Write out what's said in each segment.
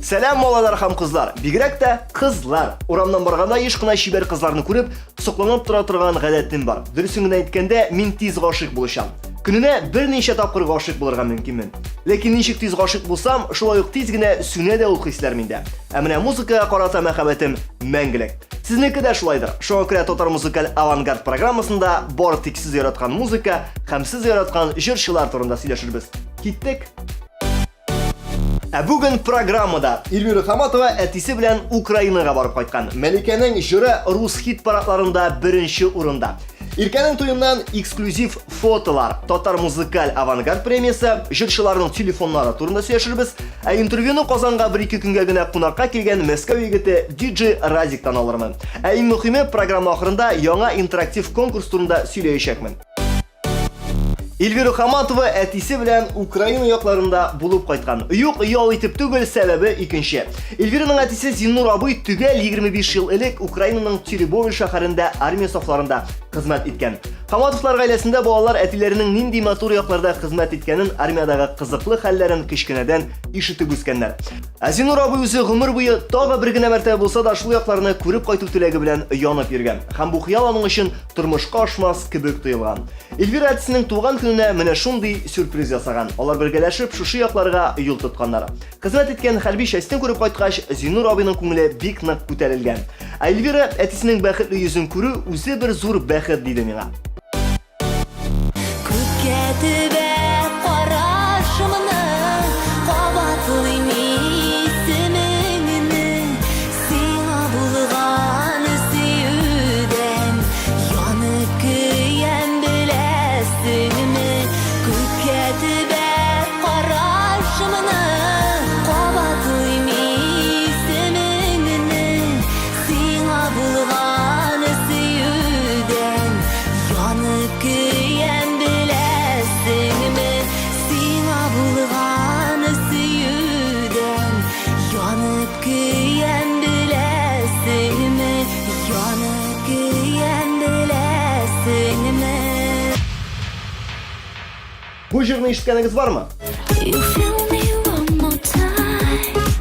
Сәлам, малайлар һәм кызлар! Бигрәк тә кызлар! Урамнан барганда еш кына чибәр кызларны күреп, сокланып тора торган гадәтем бар. Дөресен генә әйткәндә, мин тиз гашыйк булучан. Көненә берничә тапкыр гашыйк булырга мөмкинмен. Ләкин ничек тиз гашыйк булсам, шулай ук тиз генә сүнә дә ул хисләр миндә. Ә менә музыкага карата мәхәббәтем мәңгелек. Сезнеке дә шулайдыр. Шуңа күрә Татар музыкаль авангард программасында бары тик сез яраткан музыка һәм сез яраткан җырчылар турында сөйләшербез. Киттек! Ә бүген программада Эльвира Хаматова әтисе белән Украинага барып кайткан. Мәликәнең җыры рус хит парадларында беренче урында. Иркәнең туеннан эксклюзив фотолар, татар музыкаль авангард премиясе, җырчыларның телефоннары турында сөйләшербез. Ә интервьюны Казанга бер-ике көнгә генә кунакка килгән Мәскәү егете DJ Разиктан алырмын. Ә иң мөхиме, программа ахырында яңа интерактив конкурс турында сөйләячәкмен. Эльвира Хаматова әтисе белән Украина якларында булып кайткан. Юк, ял итеп түгел, сәбәбе икенче. Эльвираның әтисе Зиннур абый төгәл 25 ел элек Украинаның Теребовль шәһәрендә армия сафларында хезмәт иткән. Хаматовлар гаиләсендә балалар әтиләренең нинди матур якларда хезмәт иткәнен, армиядәге кызыклы хәлләрен кечкенәдән ишетеп үскәннәр. Ә Зиннур абый үзе гомер буе тагы бер генә мәртәбә булса да шул якларны күреп кайту теләге белән янып йөргән. Һәм бу хыял аның өчен тормышка ашмас кебек тоелган. Эльвира әтисенең туган көненә менә шундый сюрприз ясаган. Алар бергәләшеп шушы якларга юл тотканнар. Хезмәт иткән хәрби частен күреп кайткач, Зиннур абыйның күңеле бик нык күтәрелгән. Ә Эльвира әтисенең бәхетле йөзен күрү үзе бер зур бәхет, диде миңа. Күккә төбәп карашымны, Кабатлыйм исемеңне. Сиңа булган сөюдән Янып көям, беләсеңме? Күккә төбәп карашымны, Кабатлыйм исемеңне. Сиңа булган сөюдән Янып көям, беләсеңме? Сиңа булган сөюдән Янып көям, беләсеңме? Янып көям, беләсеңме? Бу җырны ишеткәнегез бармы?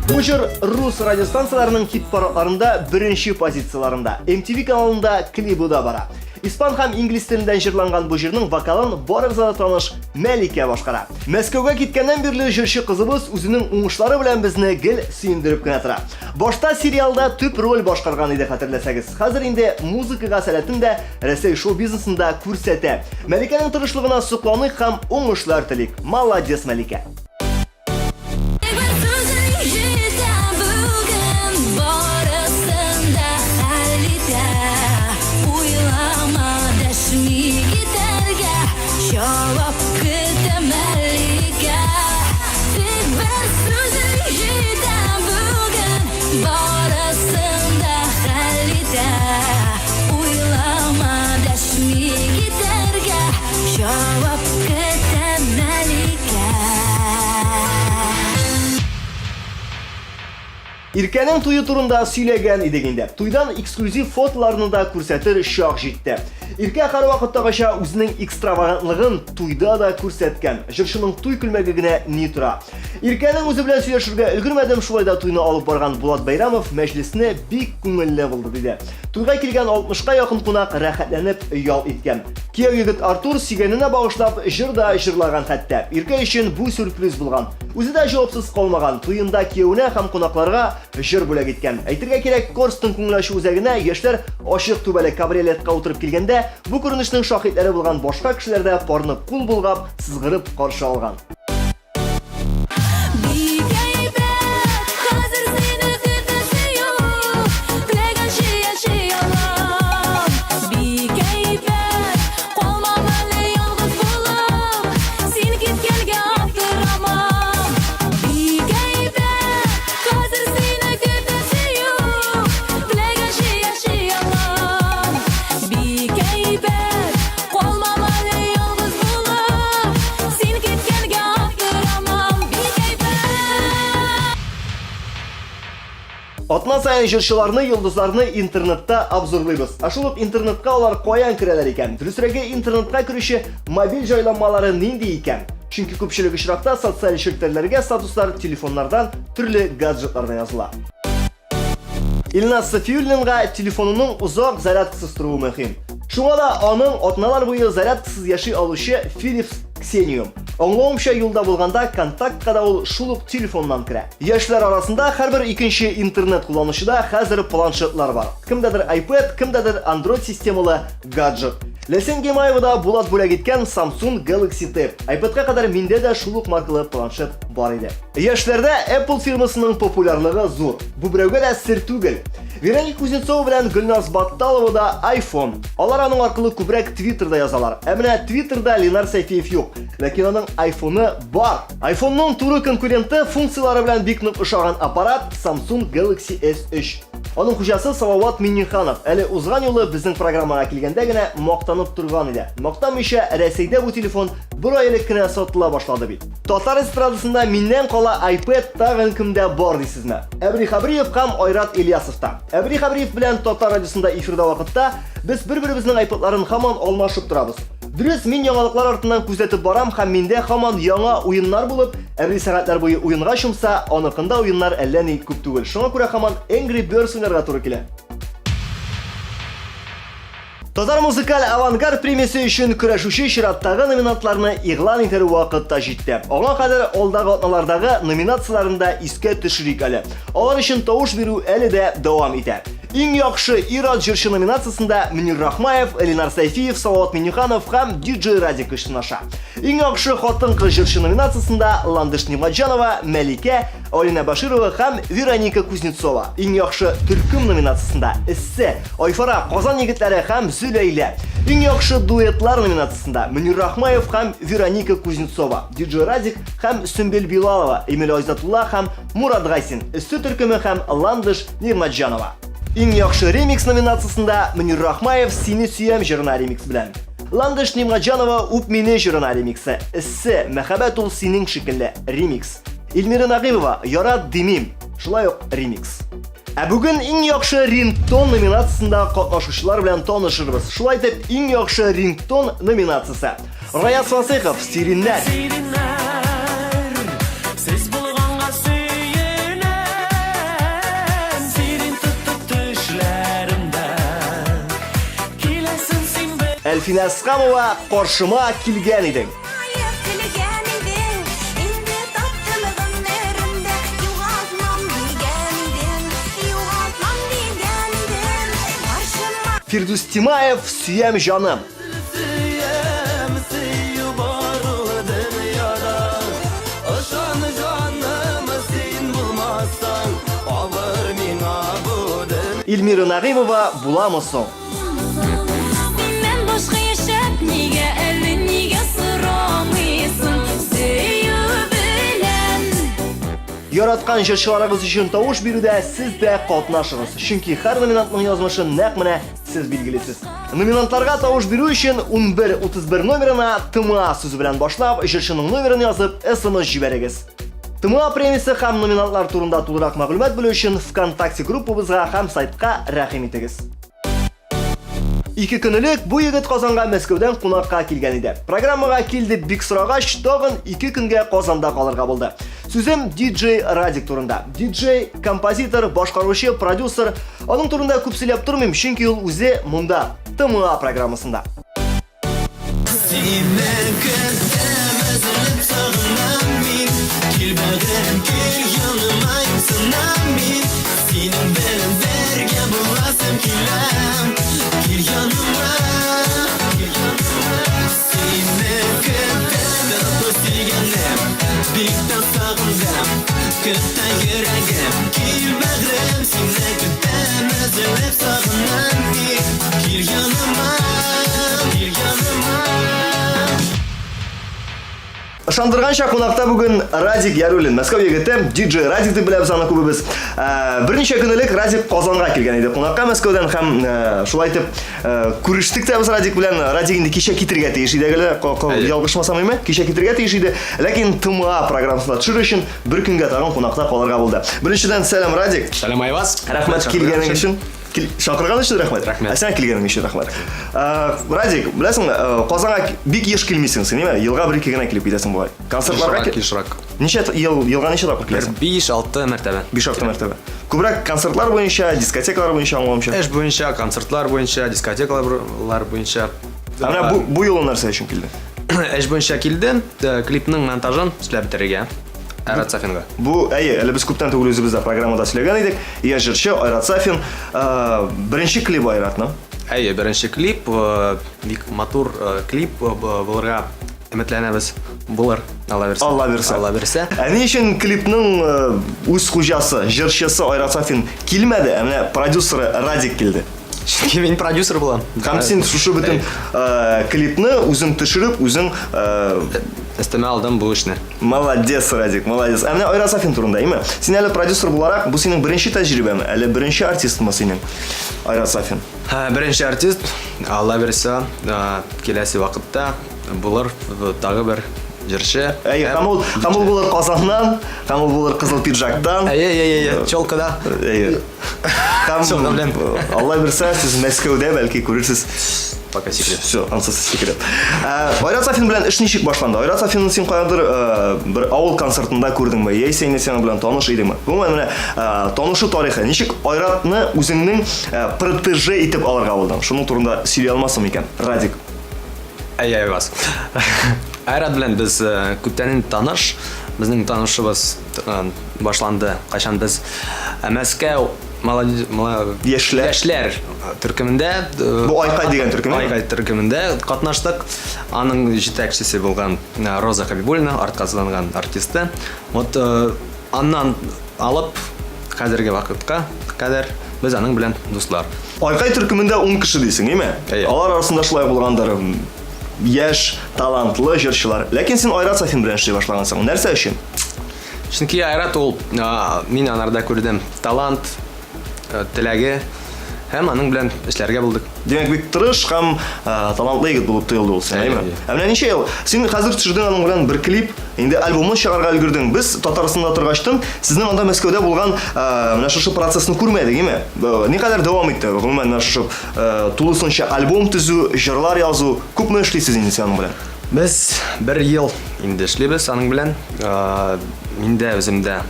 Бу җыр рус радиостанцияләренең хит-парадларында беренче позицияләрендә. MTV каналында клибы да бара. Испан һәм инглиз телендән җырланган бу җырның вокалын барыгызга да таныш Мәликә башкара. Мәскәүгә киткәннән бирле җырчы кызыбыз үзенең уңышлары белән безне гел сөендереп кенә тора. Башта сериалда төп роль башкарган иде хәтерләсәгез. Хәзер инде музыкага сәләтен дә Рәсәй шоу-бизнесында күрсәтә. Мәликәнең тырышлыгына сокланыйк һәм уңышлар телик. Молодец, Мәликә! Барысын да хәл итә. Уйлама, дәшми китәргә, Җавап көтәм, Мәликә. Иркәнең туе турында сөйләгән идек инде. Туйдан эксклюзив фотоларны да күрсәтер чак җитте. Иркә һәрвакыттагыча үзенең экстравагантлыгын туйда да күрсәткән. Җырчының туй күлмәге генә ни тора. Иркәнең үзе белән сөйләшергә өлгермәдем, шулай да туйны алып барган Булат Бәйрәмов мәҗлесне бик күңелле булды, диде. Туйга килгән 60-ка якын кунак рәхәтләнеп ял иткән. Кияү егет Артур сөйгәненә багышлап җыр да җырлаган хәтта. Иркә өчен бу сюрприз булган. Үзе дә җавапсыз калмаган, туенда кияүенә һәм кунакларга җыр бүләк иткән. Әйтергә кирәк, Корстон күңел ачу үзәгенә яшьләр ачык түбәле кабриолетка утырып килгәндә, бу күренешнең шаһитләре булган башка кешеләр дә парны кул болгап, сызгырып каршы алган. Бик әйбәт, хәзер сине көтәсе юк, Теләгәнчә яши алам. Бик әйбәт, калмам әле ялгыз булып, Син киткәнгә аптырамам. Бик әйбәт, хәзер сине көтәсе юк, Теләгәнчә яши алам. Бик әйбәт, калмам әле ялгыз булып, Син киткәнгә. Атна саен җырчыларны, йолдызларны интернетта обзорлыйбыз. Ә шул ук интернетка алар каян керәләр икән? Дөресрәге, интернетка керүче мобиль җайланмалары нинди икән? Чөнки күпчелек очракта социаль челтәрләргә статуслар телефоннардан, төрле гаджетлардан языла. Илназ Сафиуллинга телефонының озак зарядкасыз торуы мөһим. Шуңа да аның атналар буе зарядкасыз яши алучы Philips Xenium. Аңлавымча, юлда булганда контактка да ул шул ук телефоннан керә. Яшьләр арасында һәрбер икенче интернет кулланучыда хәзер планшетлар бар. Кемдәдер iPad, кемдәдер Android системалы гаджет. Ләйсән Гимаева да Булат бүләк иткән Samsung Galaxy Tab. iPad-ка кадәр миндә дә шул ук маркалы планшет бар иде. Яшьләрдә Apple фирмасының популярлыгы зур. Бу берәүгә дә сер түгел. Вероника Кузнецова белән Гөлназ Батталова да iPhone. Алар аның аркылы күбрәк Twitterда язалар. Ә менә Twitterда Ленар Сәйфиев юк. Ләкин аның iPhone-ы бар. iPhone-ның туры конкуренты функцияләре белән бик нык ошаган аппарат Samsung Galaxy S3. Аның хуҗасы Салават Минниханов әле узган юлы безнең программага килгәндә генә мактанып торган иде. Мактанмыйча, Рәсәйдә бу телефон бер ай элек кенә сатыла башлады бит. Татар эстрадасында миннән кала iPad тагын кемдә бар дисезме? Әбри Хәбриев һәм Айрат Ильясовта. Әбри Хәбриев белән Татар радиосында эфирда вакытта без бер-беребезнең iPadларын һаман алмашып торабыз. Дөрес, мин яңалыклар артыннан күзәтеп барам һәм миндә һаман яңа уеннар булып, Әбри сәгатьләр буе уенга чумса, аныкында уеннар әллә ни күп түгел. Шуңа күрә һаман Angry Birds уйнарга туры килә. Татар музыкаль авангард премиясе өчен көрәшүче чираттагы номинантларны игълан итәр вакыт та җитте. Аңа кадәр алдагы атналардагы номинацияләрен дә искә төшерик әле. Алар өчен тавыш бирү әле дә дәвам итә. Иң яхшы ир-ат җырчы номинациясендә Мөнир Рахмаев, Ленар Сәйфиев, Салават Минниханов һәм DJ Радик көч сынаша. Иң яхшы хатын-кыз җырчы номинациясендә Ландыш Нигъмәтҗанова, Мәликә, Алинә Баширова һәм Вероника Кузнецова. Иң яхшы төркем номинациясендә Эссе, Айфара, Казан егетләре һәм Зөләйлә. Иң яхшы дуэтлар номинациясендә Мөнир Рахмаев һәм Вероника Кузнецова, DJ Радик һәм Сөмбел Билалова, Эмиль Айзатулла һәм Мурат Гайсин, Эссе төркеме һәм Ландыш Нигъмәтҗанова. Иң яхшы ремикс номинациясендә Мөнир Рахмаев Сине сөям җырына ремикс белән. Ландыш Нигъмәтҗанова Үп мине җырына ремиксы. Эссе, мәхәббәт ул синең шикелле ремикс. Эльмира Нагыймова Ярат димим, шулай ук ремикс. Ә бүген иң яхшы рингтон номинациясендә катнашучылар белән танышырбыз. Шулай итеп, иң яхшы рингтон номинациясе. Раяз Фасыйхов, Сириннәр. Сириннәр, сез булганга сөенәм, Сирин тотып төшләремдә. Киләсең син бер. Әлфинә Әсхамова, Каршыма килгән идең. Аек килгән идең, инде таптым гомеремдә, югалтмам дигән идең, югалтмам дигән идең, каршыма. Фирдүс Тимаев, Сөям җаным. Сөям, сөю бар ул дөньяда. Ышан, җаным, син булмасаң, авыр миңа бу дөнья. Эльмира Нәгыймова, Буламы соң? Синнән башка яшәп, нигә әле нигә сорамыйсың? Сөю белән. Яраткан җырчыларыгыз өчен тавыш бирүдә сез дә катнашыгыз. Чөнки һәр номинантның язмышын нәкъ менә Сез билгелисез. Номинантларга тавыш бирү өчен 1131 номерына ТМА сүзе белән башлап, җырчының номерын язып, SMS җибәрегез. ТМА премиясе һәм номинантлар турында тулырак мәгълүмат белү өчен ВКонтакте группабызга һәм сайтка рәхим итегез. Ике көн элек бу егет Казанга Мәскәүдән кунакка килгән иде. Программага кил дип бик сорагач, тагын ике көнгә Казанда калырга булды. Сүзем диджей Радик турында. Диджей, композитор, башкаручы, продюсер. Аның турында күп сөйләп тормыйм, чөнки ул үзе монда, ТМА программасында. Сине көтәм, өзелеп сагынам мин. Кил бәгырем, кил яныма, юксынам мин. Синең белән бергә буласым килә. Кил яныма, кил яныма. Сине көтәм, сөйгәнем, бик тә сагындым. Көтә йөрәгем, кил бәгърем, сине көтәм, өзелеп сагынам мин. Кил яныма, кил яныма. Ышандырганча кунакта бүген Радик Яруллин, Мәскәү егете, диджей Радик дип беләбез аны күбебез. Э, берничә көн элек Радик Казанга килгән иде кунакка Мәскәүдән һәм э, шулай итеп э, күрештек тә без Радик белән. Радик инде кичә китергә тиеш иде әле, ялгышмасам име? Кичә китергә тиеш иде. Ләкин ТМА программасында төшер өчен бер көнгә тагын кунакта калырга булды. Беренчедән, сәлам, Радик. Сәлам, Айваз. Рәхмәт килгәнең өчен. Кил, чакырган өчен рәхмәт. Рәхмәт. Ә сиңа килгәнең өчен рәхмәт. Ә, Радик, беләсеңме, э, Казанга бик еш килмисең син, әйме? Елга бер-ике генә килеп китәсең бугай. Концертларга Ешрак, ешрак. Ничә ел, елга ничә тапкыр киләсең? 5-6 мәртәбә. 5-6 мәртәбә. Күбрәк концертлар буенча, дискотекалар буенча аңлавымча. Эш буенча, концертлар буенча, дискотекалар буенча. Ә менә бу, бу юлы нәрсә өчен килдең? Эш буенча килдем, э, клипның монтажын эшләп бетерергә. Айрат Сафинга. Бу, әйе, әле без күптән түгел үзебез дә программада сөйләгән идек. Яшь җырчы Айрат Сафин, э, беренче клибы Айратның. Әйе, беренче клип, э, бик матур э, клип булырга өметләнәбез. Булыр, Алла бирсә. Алла бирсә. Алла бирсә. Ә ни өчен клипның үз хуҗасы, җырчысы Айрат Сафин килмәде, ә менә продюсеры Радик килде? Чөнки мин продюсер булам. Һәм син шушы бөтен клипны үзең төшереп, үзең өстемә алдым бу эшне. Молодец, Радик, молодец. Ә менә Айрат Сафин турында, әйме? Син әле продюсер буларак, бу синең беренче тәҗрибәме? Әле беренче артистмы синең? Айрат Сафин. Беренче артист, Алла бирсә, киләсе вакытта булыр тагы бер җырчы. Әйе, һәм ул, һәм ул булыр Казаннан, һәм ул булыр Кызыл пиджактан. Әйе, әйе, әйе, челкада. Әйе. Һәм белән. Алла бирсә, сез Мәскәүдә бәлки күрерсез. Пока секрет. Все, ансы секрет. Ә, Айрат Сафин белән эш ничек башланды? Айрат Сафинны син каядыр э, бер авыл концертында күрдеңме? Яисә инде син белән таныш идеңме? Гомумән менә э, танышу тарихы. Ничек Айратны үзеңнең э, протеже итеп алырга булдың? Шуның турында сөйли алмассың микән, Радик? Әйе, Айваз. Айрат белән без күптән инде таныш. Безнең танышыбыз башланды, кайчан без Мәскәү Яшьләр. Яшьләр төркемендә Бу Айкай дигән төркем. Айкай төркемендә катнаштык. Аның җитәкчесе булган Роза Хабибуллина, артказанган артисты. Вот аннан алып хәзерге вакытка кадәр без аның белән дуслар. Айкай төркемендә 10 кеше дисең, әйме? Алар арасында шулай булгандыр яшь, талантлы җырчылар. Ләкин син Айрат Сафин белән эшли башлагансың. Нәрсә өчен? Чөнки Айрат ул, мин анарда күрдем талант, э, теләге һәм аның белән эшләргә булдык. Димәк, бик тырыш һәм э, талантлы егет булып тоелды ул сиңа, әйеме? Ә менә ничә ел? Син хәзер төшердең аның белән бер клип, инде альбомны чыгарга өлгердең. Без Татарстанда торгачтын, сезнең анда Мәскәүдә булган э, менә шушы процессны күрмәдек, әйеме? Никадәр дәвам итте? Гомумән, менә шушы тулысынча альбом төзү, җырлар язу, күпме эшлисез инде син аның белән? Без бер ел инде эшлибез аның белән. Миндә үземдә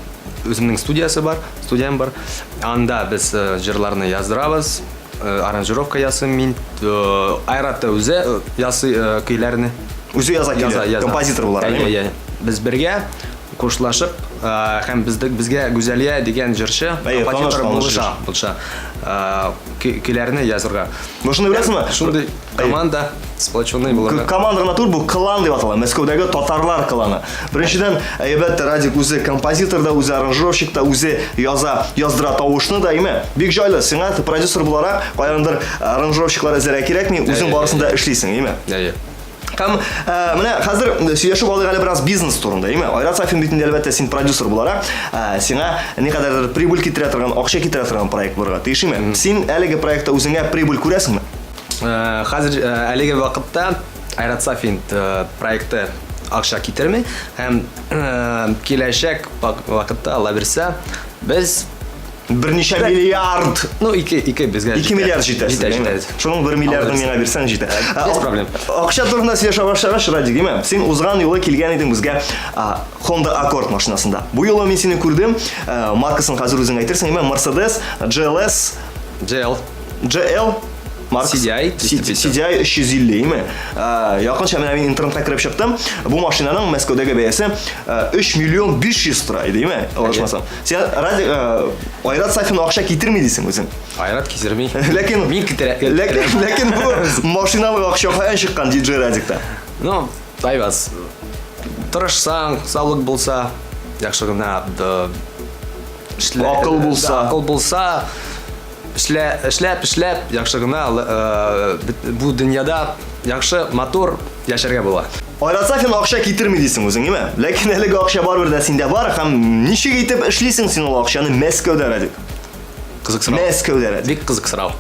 үземнең студиясе бар, студиям бар. Анда без җырларны яздырабыз, аранжировка ясыйм мин. Айрат та үзе ясый көйләрне. Үзе яза көйләр, композитор буларак, әйе? Әйе, без бергә кушлашып һәм безгә Гүзәлия дигән җырчы, композитор булыша, булыша көйләрне язырга. Бу шуны беләсеңме? Шундый команда сплоченный булырга. Команда гына түгел, бу клан дип атала. Мәскәүдәге татарлар кланы. Беренчедән, әлбәттә, Радик үзе композитор да, үзе аранжировщик та, үзе яза, яздыра тавышны да, әйме? Бик җайлы. Сиңа продюсер буларак каяндыр аранжировщиклар эзләргә кирәкми, үзең барысын да эшлисең, әйме? Әйе. Һәм э, менә хәзер сөйләшеп алыйк әле бераз бизнес турында, әйме? Айрат Сафин бит инде әлбәттә син продюсер буларак, э, сиңа никадәрдер прибыль китерә торган, акча китерә торган проект булырга тиеш, әйме? Син әлеге проектта үзеңә прибыль күрәсеңме? Э, хәзер э, әлеге вакытта Айрат Сафин э, проекты акча китерми һәм киләчәк вакытта Алла бирсә, без Берничә миллиард. Ну, ике, ике безгә 2 миллиард җитә. Җитә, җитә. Шуның 1 миллиардын миңа бирсәң җитә. Без проблем. Акча турында сөйләшә башлагач, Радик, димә, син узган юлы килгән идең безгә Honda Accord машинасында. Бу юлы мин сине күрдем. Маркасын хәзер үзең әйтерсең, димә, Mercedes GLS GL GL Маркс CDI 350. CDI 350, име? Якынча менә мин интернетка кереп чыктым. Бу машинаның Мәскәүдәге бәясе 3 миллион 500 тора иде, име? Алышмасам. Син Радик Айрат Сафин акча китерми дисең үзең. Айрат китерми. Ләкин мин китерә. Ләкин ләкин бу машиналык акча каян чыккан диджей Радикта? Ну, Айваз, тырышсаң, саулык булса, яхшы гына эшлә. Акыл булса. Акыл булса, эшлә, эшләп, эшләп, яхшы гына бу дөньяда яхшы, матур яшәргә була. Айрат Сафин акча китерми дисең үзең, име? Ләкин әлеге акча барыбер дә синдә бар һәм ничек итеп эшлисең син ул акчаны Мәскәүдә, Радик? Кызык сорау. Мәскәүдә, Радик. Бик кызык сорау.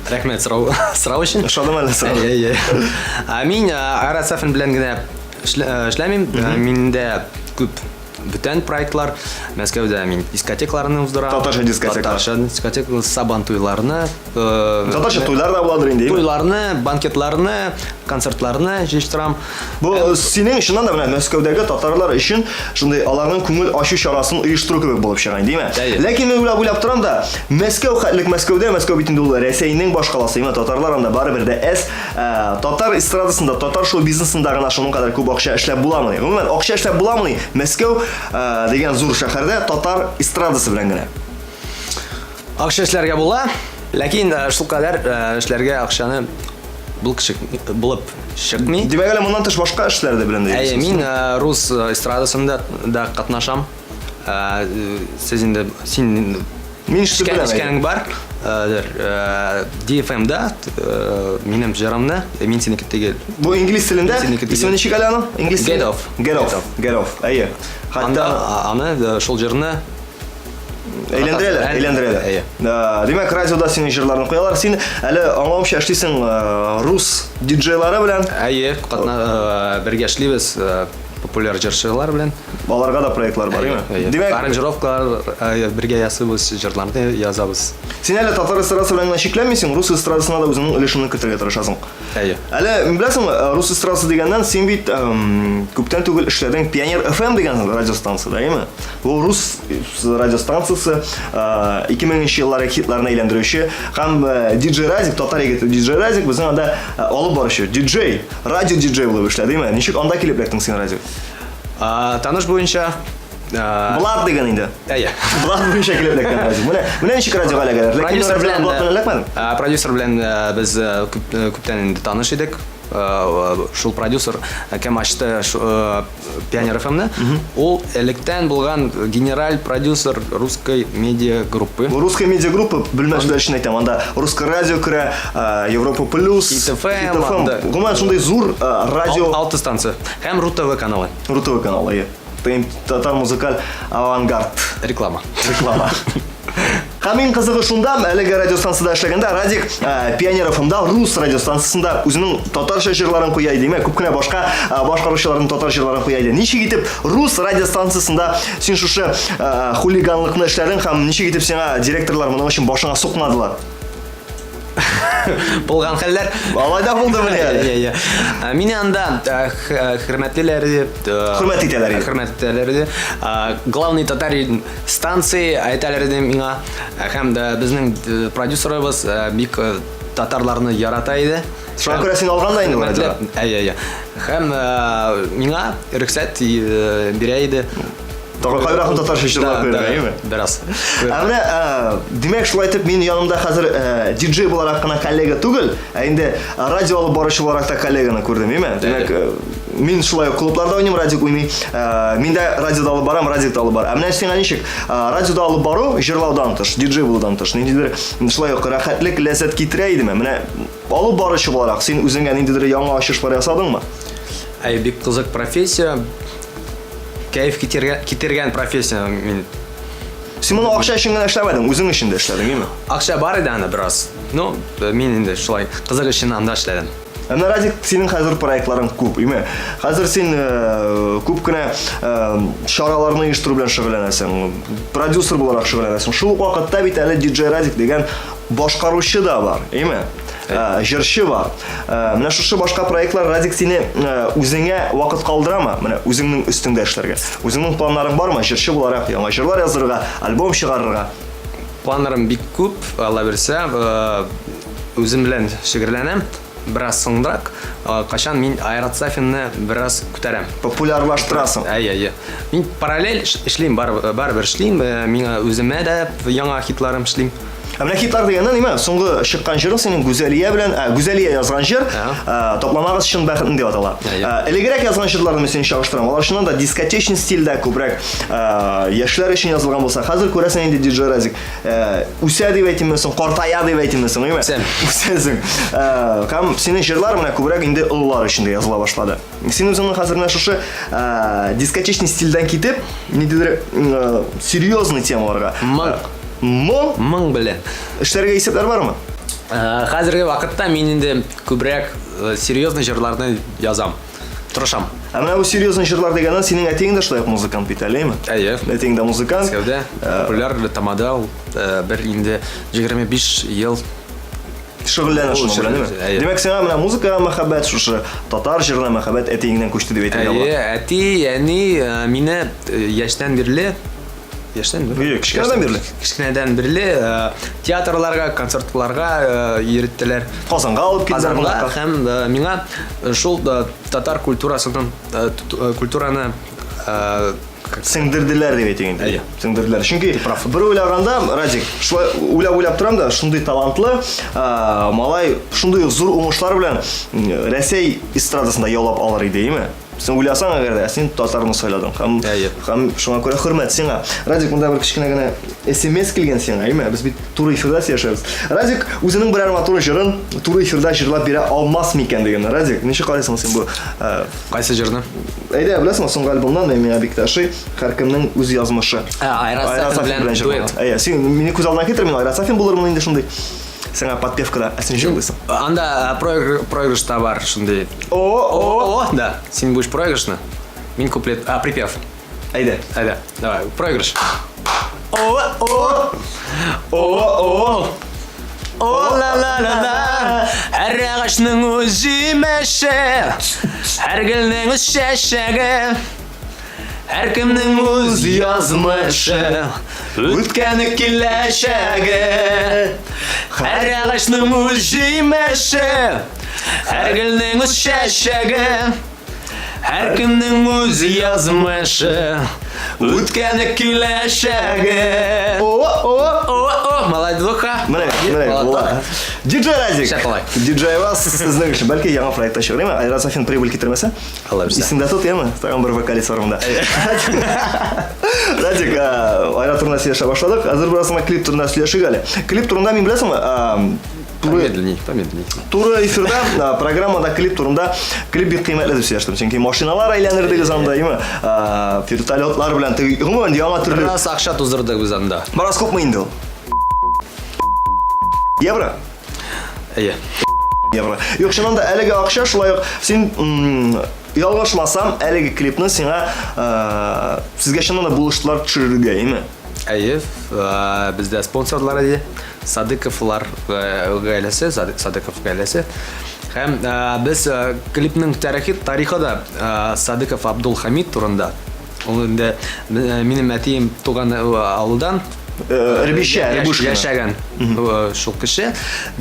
Рәхмәт сорау, сорау өчен. Ошадымы әллә сорау? Әйе, әйе. Ә мин Айрат Сафин белән генә эшләмим. Миндә күп бүтән проектлар. Мәскәүдә мин дискотекаларны уздырам. Татарча дискотекалар. Татарча дискотека, сабан туйларны. Татарча туйлар да буладыр инде, Туйларны, банкетларны, концертларны җыештырам. Бу синең чыннан да менә Мәскәүдәге татарлар өчен шундый аларның күңел ачу чарасын оештыру кебек булып чыга инде, димә? Ләкин мин уйлап уйлап торам да, Мәскәү хәтлек Мәскәүдә, Мәскәү бит инде ул Рәсәйнең башкаласы, димә, татарлар анда барыбер дә әз. Татар эстрадасында, татар шоу-бизнесында гына шуның кадәр күп акча эшләп буламыни? Гомумән, акча эшләп буламыни Мәскәү дигән зур шәһәрдә татар эстрадасы белән генә? Акча эшләргә була, ләкин шулкадәр эшләргә акчаны булып чыкмый. Димәк, әле моннан тыш башка эшләр дә белән дә Әйе, мин рус эстрадасында да катнашам. Сез инде син Мин ишетеп беләм. Эшкәнең бар. DFM-да минем җырымны, мин синеке түгел. Бу инглиз телендә? Исеме ничек әле аның? Инглиз телендә. Get off. Get off. Get off. Әйе. Хәтта аны шул җырны әйләндерәләр, әйләндерәләр. Әйе. Димәк, радиода синең җырларны куялар. Син әле аңлавымча эшлисең рус диджейлары белән. Әйе, бергә эшлибез популяр җырчылар белән. Аларга да проектлар бар, әйеме? Димәк, аранжировкалар бергә ясыйбыз, җырларны язабыз. Син әле татар эстрадасы белән генә чикләнмисең, рус эстрадасына да үзеңнең өлешеңне кертергә тырышасың. Әйе. Әле беләсеңме, рус эстрадасы дигәннән, син бит күптән түгел эшләдең Пионер FM дигән радиостанцияда, әйеме? Бу рус радиостанциясе, 2000 нче еллар хитларын әйләндерүче һәм диджей Разик, татар егете диджей Разик безнең анда алып баручы, диджей, радио диджей булып эшләде, әйеме? Ничек анда килеп эләктең син, Разик? Таныш буенча Блат дигән инде. Әйе. Блат буенча килеп эләккән радио. Менә, менә ничек радиога эләгәләр. Ләкин продюсер белән Блат белән эләкмәдең? Продюсер белән без күптән инде таныш идек. Шул продюсер кем ачты Пионер FM-ны, ул электән булган генераль продюсер русской медиа группы. Русская медиа группа, белмәүчеләр өчен әйтәм, анда Русское радио керә, Европа плюс, Хит FM, Гомумән шундый зур радио. Алты станция. Һәм Ру ТВ каналы. Ру ТВ каналы, әйе. Татар музыкаль авангард. Реклама. Реклама. Һәм иң кызыгы шунда, әлеге радиостанцияда эшләгәндә Радик Пионер FM-да, рус радиостанциясендә үзенең татарча җырларын куя иде, димәк, күп кенә башка башкаручыларның татар җырларын куя иде. Ничек итеп рус радиостанциясендә син шушы хулиганлыкны эшләдең һәм ничек итеп сиңа директорлар моның өчен башыңа сукмадылар? Булган хәлләр. Алай да булды менә әле. Иә, иә. Мине анда хөрмәтлиләр иде. Хөрмәт итәләр иде. Хөрмәт итәләр иде. Главный татарин станции әйтәләр иде миңа. Һәм дә безнең продюсерыбыз бик татарларны ярата иде. Шуңа күрә син алган да инде ул радиога. Әйе, әйе. Һәм миңа рөхсәт бирә иде. Тагын кайракны татарча җырлап куярга, әйеме? Бераз. Ә менә, димәк, шулай итеп мин янымда хәзер диджей буларак кына коллега түгел, ә инде радио алып баручы буларак та коллеганы күрдем, әйеме? Димәк, мин шулай ук клубларда уйныйм, Радик уйный. Мин дә радиода алып барам, Радик та алып бара. Ә менә сиңа ничек? Радиода алып бару җырлаудан тыш, диджей булудан тыш, ниндидер шулай ук рәхәтлек, ләззәт китерә идеме? Менә алып баручы буларак син үзеңә ниндидер яңа ачышлар ясадыңмы? Әй, бик кызык профессия. Кәеф китергән, китергән профессия мин. Син моны акча өчен генә эшләмәдең, үзең өчен дә эшләдең, әйеме? Акча бар иде анда бераз. Ну, мин инде шулай кызык өчен анда эшләдем. Ә менә Радик, синең хәзер проектларың күп, әйеме? Хәзер син э, күп кенә э, чараларны оештыру белән шөгыльләнәсең, продюсер буларак шөгыльләнәсең. Шул ук вакытта бит әле диджей Радик дигән башкаручы да бар, әйеме? Э, җырчы бар. Э, менә шушы башка проектлар Радик сине э, үзеңә вакыт калдырамы? Менә үзеңнең өстеңдә эшләргә. Үзеңнең планнарың бармы? Җырчы буларак яңа җырлар язырга, альбом чыгарырга. Планнарым бик күп, Алла бирсә, үзем белән шөгыльләнәм. Бераз соңрак, качан мин Айрат Сафинны бераз күтәрәм. Популярлаштырасың. Әйе, әйе. Мин параллель эшлим, барыбер эшлим. Миңа үземә дә яңа хитларым эшлим. Ә менә хитлар дигәннән, нимә, соңгы чыккан җырың синең Гүзәлия белән, ә, Гүзәлия язган җыр, ә, Тапламагыз чын бәхетне дип атала. Ә, элегрәк язган җырларны мин сине чагыштырам. Алар чыннан да дискотечный стильдә күбрәк ә, яшьләр өчен язылган булса, хәзер күрәсең инде DJ Разик ә, үсә дип әйтимме соң, картая дип әйтимме соң, әйме? Үсәм. Үсәсең. Ә, һәм синең җырлар менә күбрәк инде олылар өчен дә языла башлады. Син үзеңне хәзер менә шушы ә, дискотечный стильдән китеп, ниндидер ә, серьезный темаларга. Моң. Моң? Моң белән. Эшләргә исәпләр бармы? Ә, Хәзерге вакытта мин инде күбрәк э, серьезный җырларны язам. Тырышам. Ә менә бу серьезный җырлар дигәннән синең әтиең дә шулай ук музыкант бит әле, әйеме? Әйе. Әтиең дә музыкант. Мәскәүдә популяр тамада ул э, бер инде 25 ел Шөгыльләнә шуның белән, әйеме? Әйе. Димәк, сиңа менә музыкага мәхәббәт, шушы татар җырына мәхәббәт әтиеңнән күчте дип әйтергә була. Әйе, әти, әни э, мине э, яшьтән бирле яшьтән Әйе, кечкенәдән бирле. Кечкенәдән бирле э, театрларга, концертларга э, йөрттеләр. Казанга алып килделәр Казанга кунакка. һәм э, миңа шул э, татар культурасының э, т- э, культураны э, Сеңдерделәр дип әйтик инде. Әйе. Сеңдерделәр. Чөнки бер уйлаганда, Радик, шулай уйлап-уйлап торам да, шундый талантлы э, малай шундый зур уңышлар белән м, Рәсәй эстрадасында яулап алыр иде, әйеме? Син уйласаң әгәр дә, син татарны сайладың. Һәм Әйе. һәм шуңа күрә хөрмәт сиңа. Радик, монда бер кечкенә генә SMS килгән сиңа, әйеме? Без бит туры эфирда сөйләшәбез. Радик үзенең берәр матур җырын туры эфирда җырлап бирә алмас микән дигән. Радик, ничек карыйсың син бу э, кайсы җырны? Әйдә, беләсеңме, соңгы альбомнан миңа бик тә ошый, һәркемнең үз язмышы. Ә, Айрат Сафин белән җырлаган. дуэт. Әйе, син мине күз алдына китер, мин Айрат Сафин булырмын инде шундый. Сиңа подпевкада, ә син җырлыйсың. Анда э, проигрыш та бар шундый. О, о, О, да. Син будешь проигрышно. Мин куплет, а припев. Әйдә. Әйдә, давай, проигрыш. О, о, о, о. О, ла ла ла ла. Һәр агачның үз җимеше, һәр гөлнең үз чәчәге. Һәркемнең үз язмышы, үткәне киләчәге. Һәр агачның үз җимеше, һәр гөлнең үз чәчәге. Һәркемнең үз язмышы, үткәне киләчәге. О, о. О, о, молодуха. Менә, менә, була. Диджей Радик. Шәп алай. Диджей вас сезнең өчен бәлки яңа проектта чыгарыйм. Айрат Сафин прибыль китермәсә. Алла бирсә. Исеңдә тот, яме? Тагын бер вокалист бар монда. Радик, ә, Айрат турында сөйләшә башладык. Хәзер бераз гына клип турында сөйләшик әле. Клип турында мин беләсеңме? Ә, туры Помедленней, помедленней. Туры эфирда ә, программада клип турында клип бик кыйммәтле дип сөйләштем. Чөнки машиналар әйләнер дигез анда, яме? Ә, Вертолетлар белән теге гомумән яңа төрле. Бераз акча туздырдык без анда. Бераз күпме инде ул? Евро? Әйе. Евро. Юк, чыннан да әлеге акча шулай ук син м, ялгышмасам, әлеге клипны сиңа ә, сезгә чыннан да булыштылар төшерергә, әйеме? Әйе, э, бездә спонсорлар иде. Садыковлар э, гаиләсе, Садыков гаиләсе. Һәм э, без э, клипның тарихы, тарихы да э, Садыков Абдул Хамид турында. Ул инде э, минем әтием туган э, авылдан Э, Ребищә, Рябушкина. яшәгән э, шул кеше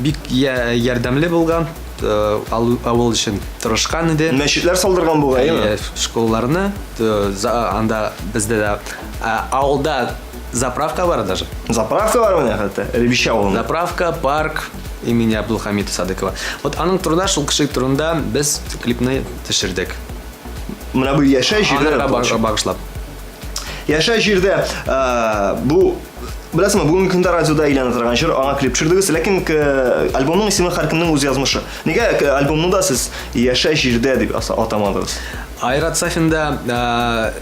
бик ярдәмле булган, э, авыл өчен тырышкан иде. Мәчетләр салдырган бугай, әйеме? Э, школаларны э, анда бездә дә э, авылда заправка бар даже. Заправка бар менә хәтта, Ребищә авылында. Заправка, парк имени Абдулхамита Садыкова. Вот аның турында, шул кеше турында без клипны төшердек. Менә бу яшә җирдә. Анарга багышлап. Яшә җирдә э, бу беләсеңме, бүгенге көндә радиода әйләнә торган җыр, аңа клип төшердегез, ләкин э, альбомның исеме һәркемнең үз язмышы. Нигә э, альбомны да сез Яшә җирдә дип атамадыгыз? Айрат Сафинда э,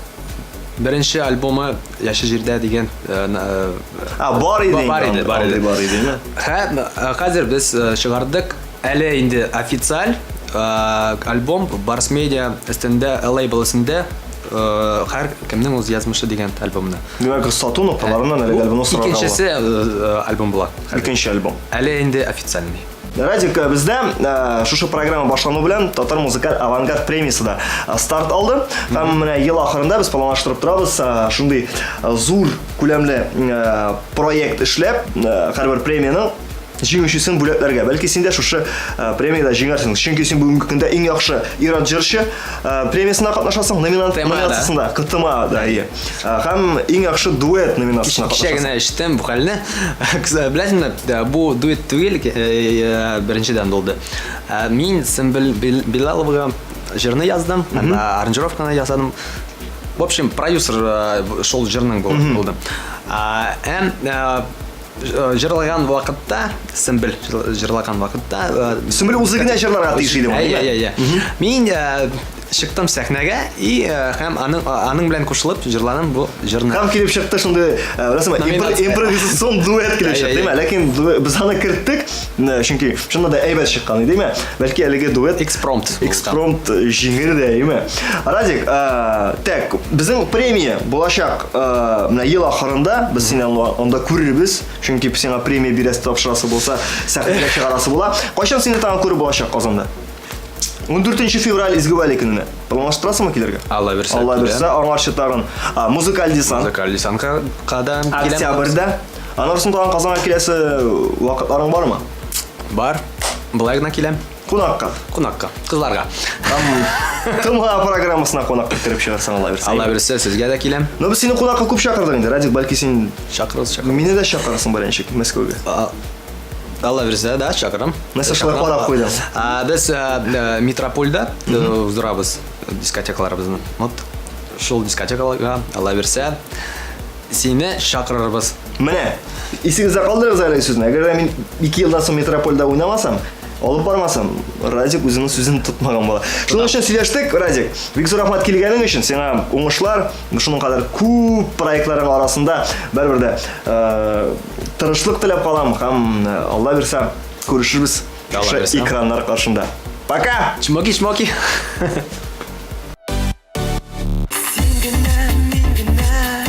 беренче альбомы Яшә җирдә дигән э, э, А, бар иде Бар иде, бар иде. Бар иде. Хәзер без э, чыгардык әле инде официаль э, альбом Барс Медиа өстендә лейбл өстендә э, һәр кемнең үз язмышы дигән альбомны. Димәк, сату нокталарыннан әлеге альбомны сорарга була. Икенчесе э, альбом була. Икенче альбом. Әле инде официальный. Радик, э, бездә э, шушы программа башлану белән Татар музыкаль авангард премиясе дә э, старт алды. Һәм менә ел ахырында без планлаштырып торабыз шундый зур күләмле проект эшләп, һәрбер премиянең җиңүчесен бүләкләргә. Бәлки син дә шушы э, премиядә җиңәрсең. Чөнки син бүгенге көндә иң яхшы ир-ат җырчы э, премиясенә катнашасың, номинант номинациясендә, КТМА да, ие. Э, һәм иң яхшы дуэт номинациясенә Кичә генә ишеттем бу хәлне. Беләсеңме, бу дуэт түгел, беренчедән булды. Мин Сөмбел Билаловага җырны яздым, аранжировканы ясадым. В общем, продюсер шул җырның булды. Һәм җырлаган вакытта, Сөмбел җырлаган вакытта, Сөмбел үзе генә җырларга тиеш иде. Әйе, әйе, әйе. Мин чыктым сәхнәгә и һәм аның аның белән кушылып җырладым бу җырны. Һәм килеп чыкты шундый, беләсеңме, импровизацион дуэт килеп чыкты, димә? Ләкин без аны керттек, чөнки чыннан да әйбәт чыккан иде, димә? Бәлки әлеге дуэт экспромт. Экспромт җиңел дә, димә? Радик, так, безнең премия булачак менә ел ахырында, без сине анда күрербез, чөнки сиңа премия бирәсе, тапшырасы булса, сәхнәгә чыгарасы була. Кайчан сине тагын күреп булачак Казанда? 14 февраль Изге Вәли көненә. Планлаштырасыңмы килергә? Алла бирсә. Алла бирсә, аңарчы тагын музыкаль десант. Музыкаль десантка да киләм. Октябрьдә. Аннан соң тагын Казанга киләсе вакытларың бармы? Бар. Былай гына киләм. Кунакка. Кунакка. Кызларга. ТМА программасына кунакка кереп чыгарсаң, Алла бирсә. Алла бирсә, сезгә дә киләм. Но без сине кунакка күп чакырдык инде, Радик, бәлки син чакырырсың, чакыр. Мине дә чакырырсың беренче Мәскәүгә. Алла бирсә, да, чакырам. Нәрсә шулай карап куйдың? Без Метропольдә уздырабыз дискотекаларыбызны. Вот шул дискотекаларга, Алла бирсә, сине чакырырбыз. Менә, исегездә калдырыгыз әлеге сүзне. Әгәр дә мин 2 елдан соң Метропольдә уйнамасам, алып бармасам, Радик үзенең сүзен тотмаган була. Шуның өчен сөйләштек, Радик. Бик зур рәхмәт килгәнең өчен. Сиңа уңышлар, шуның кадәр күп проектларың арасында барыбер дә Тырышлык теләп калам һәм Алла бирсә күрешербез шушы экраннар каршында. Пока! Чмоки, чмоки. Син генә, мин генә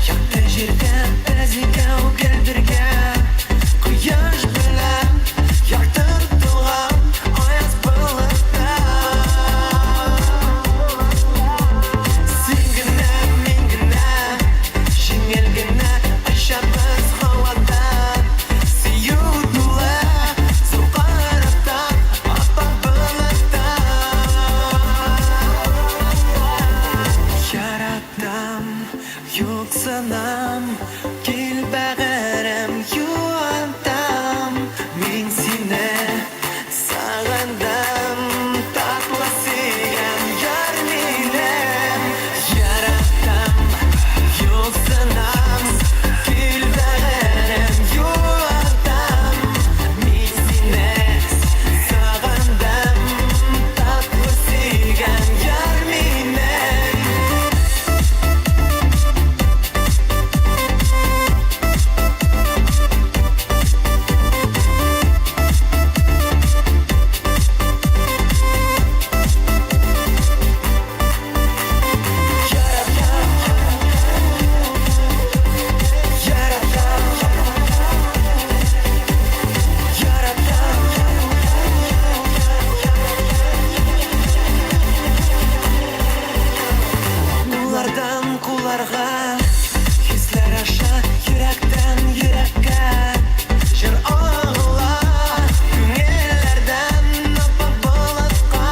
Якты җирдә без икәү гел бергә Кояш белән яктыртылган аяз болытта Син генә, мин генә Җиңел генә очабыз һавада Сөю тулы зур корабта Ап-ак болытта Яратам, юксынам Кил бәгырем, юантам Мин сине Сагындым, татлы сөйгән яр минем. Яратам, юксынам, кил бәгырем, юатам. Мин сине сагындым, татлы сөйгән яр минем. Куллардан кулларга, хисләр аша йөрәктән йөрәккә Җыр агыла күңелләрдән ап-ак болытка.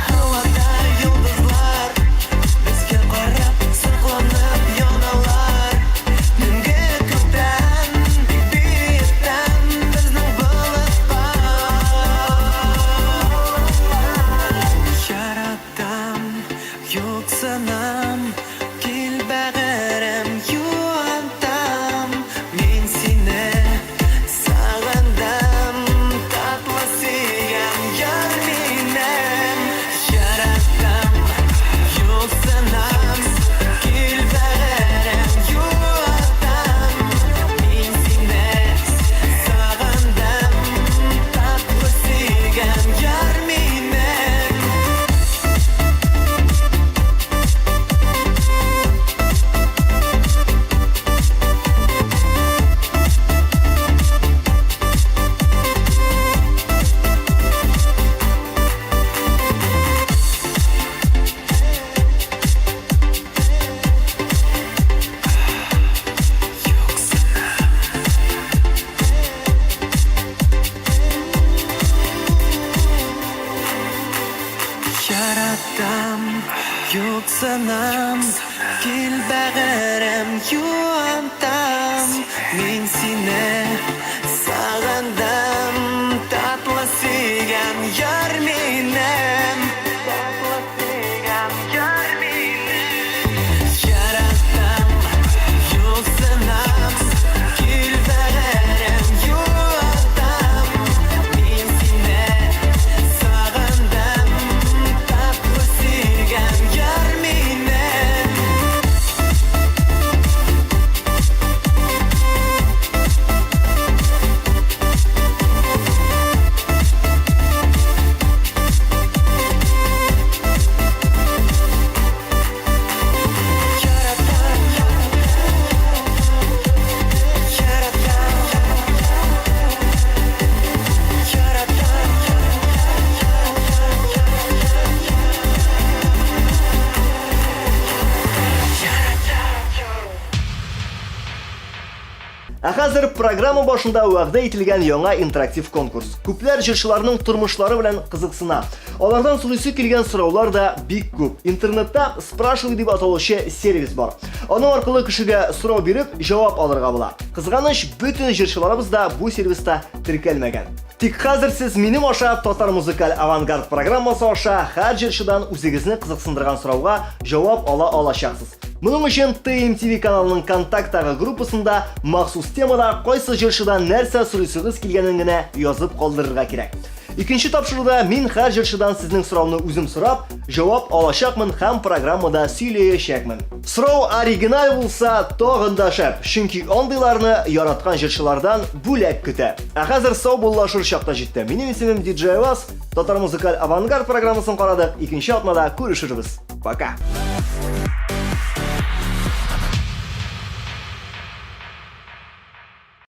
Һавада йолдызлар безгә карап сокланып яналар. Төнге күктән, бик биектән безнең болытка. Яратам, юксынам, кил бәгырем, юантам. Мин сине сагындым, татлы сөйгән яр минем. Яратам, юксынам, кил бәгырем, юантам. Мин сине сагындым, татлы сөйгән яр минем. Юксынам, кил бәгырем, юантам. Мин сине сагындым, татлы сөйгән яр минем. Татлы сөйгән яр минем. Яратам, юксынам, кил бәгырем, юантам. Мин сине сагындым, татлы сөйгән яр минем. Ә хәзер программа башында вәгъдә ителгән яңа интерактив конкурс. Күпләр җырчыларның тормышлары белән кызыксына. Алардан сорыйсы килгән сораулар да бик күп. Интернетта Спрашивай дип аталучы сервис бар. Аның аркылы кешегә сорау биреп, җавап алырга була. Кызганыч, бөтен җырчыларыбыз да бу сервиста теркәлмәгән. Тик хәзер сез минем аша Татар музыкаль авангард программасы аша һәр җырчыдан үзегезне кызыксындырган сорауга җавап ала алачаксыз. Моның өчен TMTV каналының контакттагы группасында махсус темада кайсы җырчыдан нәрсә сорыйсыгыз килгәнен генә язып калдырырга кирәк. Икенче тапшыруда мин һәр җырчыдан сезнең сорауны үзем сорап, җавап алачакмын һәм программада сөйләячәкмен. Сорау оригиналь булса, тагын да шәп, чөнки андыйларны яраткан җырчылардан бүләк көтә. Ә хәзер саубуллашыр чак та җитте. Минем исемем DJ Вас, Татар музыкаль авангард программасын карадык. Икенче атнада күрешербез. Пока.